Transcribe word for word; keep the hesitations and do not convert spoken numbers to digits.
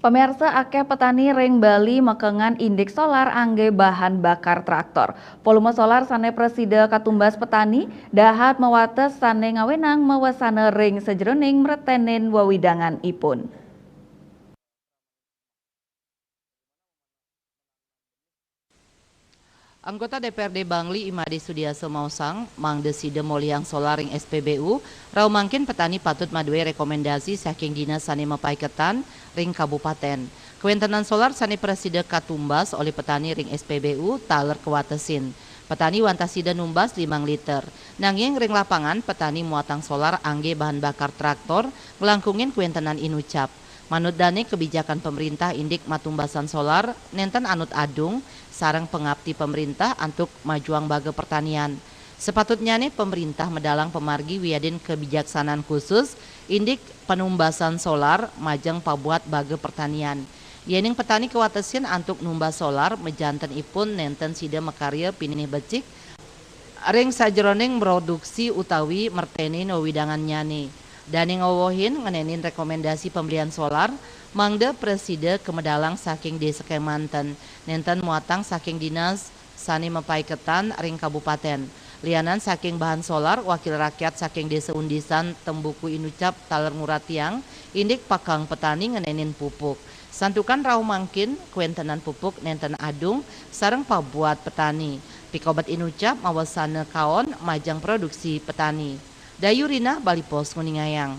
Pamirsa, akeh petani ring Bali mekengan indik solar angge bahan bakar traktor. Volume solar sane prasida katumbas petani dahat mawates sane ngawenang mawesana ring sajeroning mretenin wewidangan ipun. Anggota D P R D Bangli I Made Sudiasa maosang, mangda sida molihang solar ring S P B U, rauh mangkin petani patut madue rekomendasi saking dinas sane mapaiketan ring kabupaten. Kawentenan solar sane prasida katumbas olih petani ring S P B U taler kawatesin. Petani wantah sida numbas limang liter. Nanging ring lapangan, petani muatang solar angge bahan bakar traktor, nglangkungin kawentenan inucap. Manut dane, kebijakan pemerintah indik matumbasan solar nenten anut adung sareng pangapti pemerintah antuk majuang baga pertanian. Sapatutnyane pemerintah medalang pamargi wiadin kebijaksanaan khusus indik panumbasan solar majeng pabuat baga pertanian. Yening petani kawatesin antuk numbas solar, majanten ipun nenten sida makarya pinih becik ring sajeroning mroduksi utawi mretenin wewidangannyane. Dane ngowohin ngenenin rekomendasi pembelian solar, mangda prasida kamedalang saking desa kemanten, nenten muatang saking dinas sane mapaiketan ring kabupaten. Lianan saking bahan solar, wakil rakyat saking Desa Undisan, Tembuku inucap taler nguratiang indik pakang petani ngenenin pupuk. Santukan rauh mangkin, kawentenan pupuk nenten adung sareng pabuat petani. Pikobet inucap mawesana kaon majeng produksi petani. Dayurina, Bali Post, nguningayang.